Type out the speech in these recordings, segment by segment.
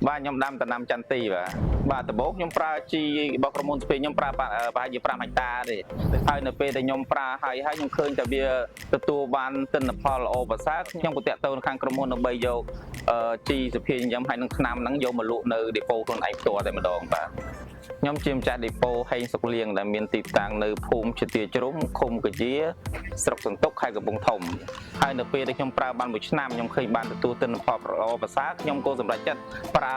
បាទខ្ញុំដាំដំណាំចន្ទីបាទបាទដំបូងខ្ញុំប្រើជីរបស់ក្រុមហ៊ុនស្ពេខ្ញុំប្រើប្រហែលជា5ហិកតាទេហើយនៅពេលដែលខ្ញុំប្រើហើយហើយខ្ញុំឃើញតែវាទទួលបានទិន្នផលល្អប្រសើរខ្ញុំក៏តាក់ទងនៅខាងក្រុមហ៊ុនដើម្បីយកជីសុភាញញឹមហើយនឹងថ្នាំហ្នឹងយកមកលក់នៅដេប៉ូខ្លួនឯងផ្ទាល់តែម្ដងបាទខ្ញុំជាម្ចាស់ដេប៉ូហេងសុកលៀងដែលមានទីតាំងនៅភូមិជាទាជ្រុំឃុំកាជាស្រុកសន្ទុកខេត្តកំពង់ធំហើយនៅពេលដែលខ្ញុំប្រើបានមួយឆ្នាំខ្ញុំឃើញបានទទួលទិន្នផលល្អប្រសើរខ្ញុំក៏សម្រេចចិត្តប្រើ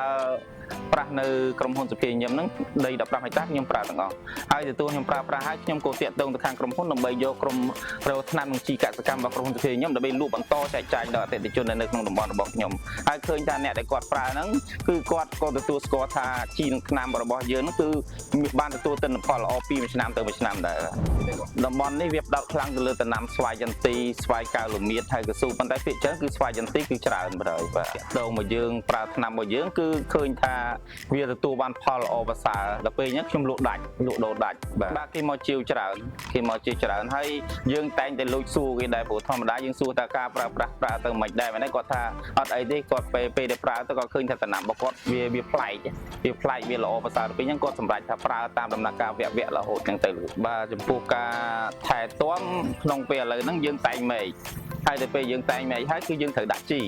ប្រាស់នៅក្រុមហ៊ុនសុភាញញឹមហ្នឹងដី15ហិកតាខ្ញុំប្រើទាំងអស់ហើយទទួលខ្ញុំប្រើប្រាស់ហើយខ្ញុំក៏តាក់ទងទៅខាងក្រុមហ៊ុនដើម្បីយកក្រុមរកថ្នាំនិងជីកសិកម្មរបស់ក្រុមហ៊ុនសុភាញញឹមដើម្បីលក់បន្តចែកចាយដល់អតិថិជននៅក្នុងតំបន់របស់ខ្ញុំហើយឃើញថាអ្នកដែលគាត់ប្រើហ្នឹងគឺគាត់ក៏ទទួលស្គាល់ថាជីនិងថ្នាំរបស់យើងហ្នឹងគឺបានទទួលទិន្នផលល្អពីមួយឆ្នាំទៅមួយឆ្នាំដែរតំបន់នេះវាផ្ដោតខ្លាំងទៅលើដំណាំស្វាយចន្ទីស្វាយកៅលមៀតហើយកស៊ូប៉ុន្តែភាគច្រើនគឺស្វាយចន្ទីគឺច្រើនបណ្ដោយបាទដងមកយើងប្រើថ្នាំរបស់យើងគឺឃើញថាវាទទួលបានផលល្អប្រសើរដល់ពេលហ្នឹងខ្ញុំលក់ដាច់លក់ដូរដាច់បាទបាទគេមកជាវច្រើនគេមកជាវច្រើនហើយយើងតែងតែលួចសួរគេដែរព្រោះធម្មតាយើងសួរថាការប្រើប្រាស់ប្រើទៅមិនដែរមែនទេគាត់ថាអត់អីទេគាត់ពេលពេលដែលប្រើទៅគាត់ឃើញថាដំណាំរបស់គាត់វាវាប្លែកវាប្លែកវាល្អប្រសើរដល់ពេលហ្នឹងគាត់សម្រេចថាប្រើតាមដំណាក់កាលវគ្គវគ្គរហូតហ្នឹងទៅបាទចំពោះការថែទាំក្នុងពេលឥឡូវហ្នឹងយើងតែងមែកហើយដល់ពេលយើងតែងមែកហើយគឺយើងត្រូវដាក់ជី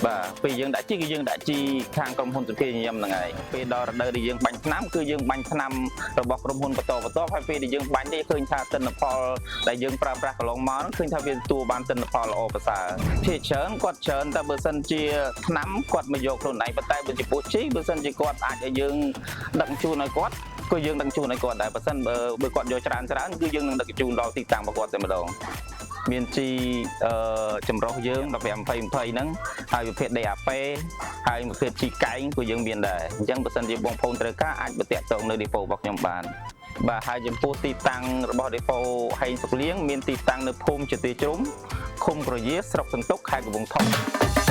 បាទពេលយើងដាក់ជីគឺយើងដាក់ជីខាងក្រុមហ៊ុនសុភាញញឹមហ្នឹងឯងពេលដល់រដូវដែលយើងបាញ់ថ្នាំគឺយើងបាញ់ថ្នាំរបស់ក្រុមហ៊ុនបន្តបន្តហើយពេលដែលយើងបាញ់នេះឃើញថាទិន្នផលដែលយើងប្រើប្រាស់កន្លងមកហ្នឹងឃើញថាវាទទួលបានទិន្នផលល្អប្រសើរភាគច្រើនគាត់ច្រើនតែបើសិនជាថ្នាំគាត់មកយកខ្លួនឯងប៉ុន្តែបើចំពោះជីបើសិនជាគាត់អាចឲ្យយើងដឹកជញ្ជូនឲ្យគាត់ក៏យើងដឹកជញ្ជូនឲ្យគាត់ដែរបើសិនបើបើគាត់យកច្រើនច្រើនគឺយើងនឹងដឹកជញ្ជូនដល់ទីតាំងរបស់គាត់តែម្ដងមានជីអឺចម្រោះយើង15 20 20ហ្នឹងហើយប្រភេទ DAP ហើយប្រភេទជីកែងក៏យើងមានដែរអញ្ចឹងបើសិនជាបងប្អូនត្រូវការអាចបើតាក់ទងនៅដេប៉ូរបស់ខ្ញុំបានបាទហើយចំពោះទីតាំងរបស់ដេប៉ូហេងសុកលៀងមានទីតាំងនៅភូមិជាទីជ្រុំឃុំក្រយាស្រុកសន្ទុកខេត្តកំពង់ធំ។